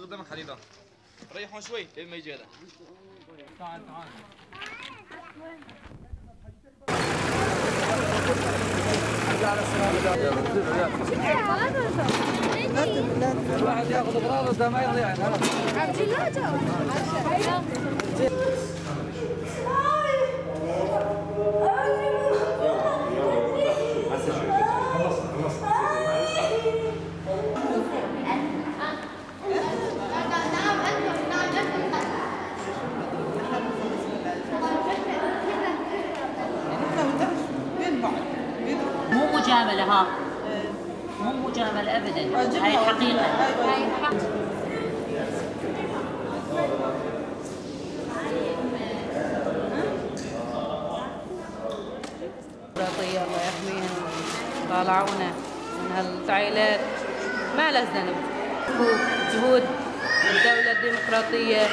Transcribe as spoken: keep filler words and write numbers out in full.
قدامك حديدة. ريحون شوي لين ما يجي هذا. تعال، تعال. الواحد ياخذ اغراضه، ده ما يضيع. مو مجاملة، ها. مو مجاملة أبدًا. هاي حقيقة. ديمقراطية، الله يحميهم، طلعونا من هالتعيلات، ما له ذنب. جهود الدولة الديمقراطية.